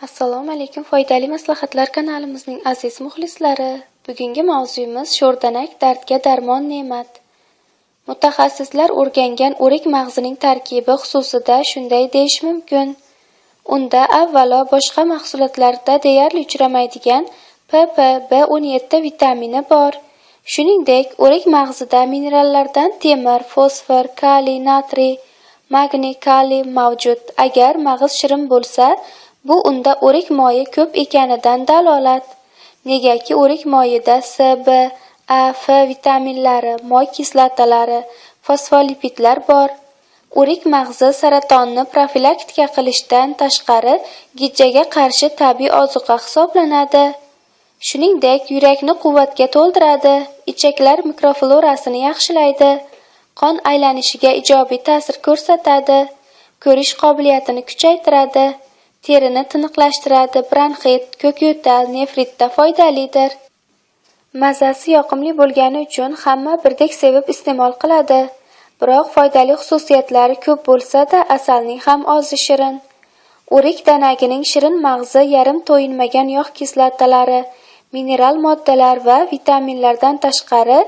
Assalomu alaykum foydali maslahatlar kanalimizning aziz muxlislari. Bugungi mavzuyimiz sho'rdanak dardga darmon ne'mat. Mutaxassislar o'rgangan o'rik mag'zining tarkibi xususida shunday deyish mumkin. Unda avvalo boshqa mahsulotlarda deyarli uchramaydigan PP B17 vitamini bor. Shuningdek, o'rik mag'zida minerallardan temir, fosfor, kaliy, natriy, magniy, kaliy mavjud. Agar mag'iz shirin bo'lsa, bu unda o'rik moyi ko'p ekanidan dalolat. Negaki o'rik moyida C, B, A, F vitaminlari, moy kislotalari, fosfolipidlar bor. O'rik mag'zi saratonni profilaktika qilishdan tashqari gijjaga qarshi tabiiy ozuqa hisoblanadi. Shuningdek, yurakni quvvatga to'ldiradi, ichaklar mikroflorasini yaxshilaydi, qon aylanishiga ijobiy ta'sir ko'rsatadi, ko'rish qobiliyatini kuchaytiradi, terini tiniqlashtiradi, bronxit, ko'k yo'tal, nefritda foydalidir. Mazasi yoqimli bo'lgani uchun hamma birdek sevib iste'mol qiladi. Biroq foydali xususiyatlari ko'p bo'lsa-da, asalning ham ozi shirin. O'rik danagining shirin mag'zi yarim to'yinmagan yog' kislotalari, mineral moddalar va vitaminlardan tashqari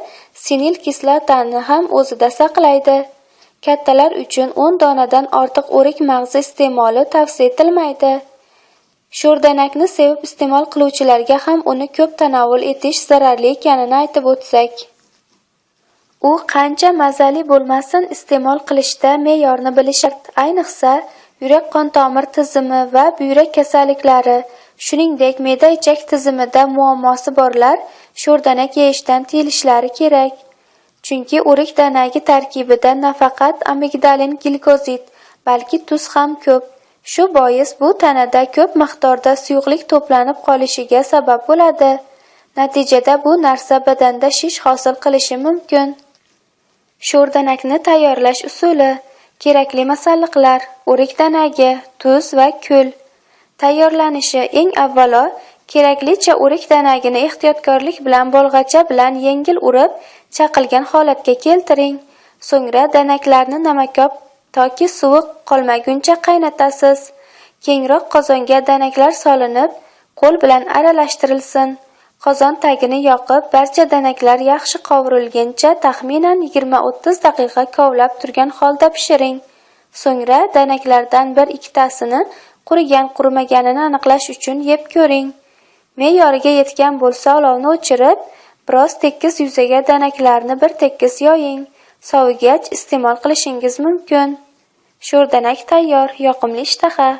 sinil kislotani ham o'zida saqlaydi. Kattalar uchun 10 donadan ortiq o'rik mag'zi iste'moli tavsiya etilmaydi. Sho'rdanakni sevib iste'mol qiluvchilarga ham uni ko'p tanovul etish zararli ekanini aytib o'tsak. U qancha mazali bo'lmasin, iste'mol qilishda me'yorni bilish shart. Ayniqsa, yurak-qon tomir tizimi va buyrak kasalliklari, shuningdek, me'da-ichak tizimida muammosi borlar sho'rdanak yeyishdan tiyilishlari kerak. Chunki o'rik danagi tarkibida nafaqat amigdalin glikozid, balki tuz ham ko'p. Shu bois bu tanada ko'p miqdorda suyuqlik to'planib qolishiga sabab bo'ladi. Natijada bu narsa badanda shish hosil qilishi mumkin. Sho'rdanakni tayyorlash usuli: kerakli masalliqlar: o'rik danagi, tuz va kul. Tayyorlanishi: eng avvalo keraklicha o'rik danagini ehtiyotkorlik bilan bolg'acha bilan yengil urib, chaqilgan holatga keltiring. So'ngra danaklarni namakob toki suvi qolmaguncha qaynatasiz. Kengroq qozonga danaklar solinib, qo'l bilan aralashtirilsin. Qozon tagini yoqib, barcha danaklar yaxshi qovurilguncha taxminan 20-30 daqiqa kovlab turgan holda pishiring. So'ngra danaklardan bir ikkitasini qurigan-qurimaganini aniqlash uchun yeb ko'ring. Me'yoriga yetgan bo'lsa olovni o'chirib, biroz tekis yuzaga danaklarni bir tekis yoying. Sovigach iste'mol qilishingiz mumkin. Sho'rdanak tayyor, yoqimli ishtaha.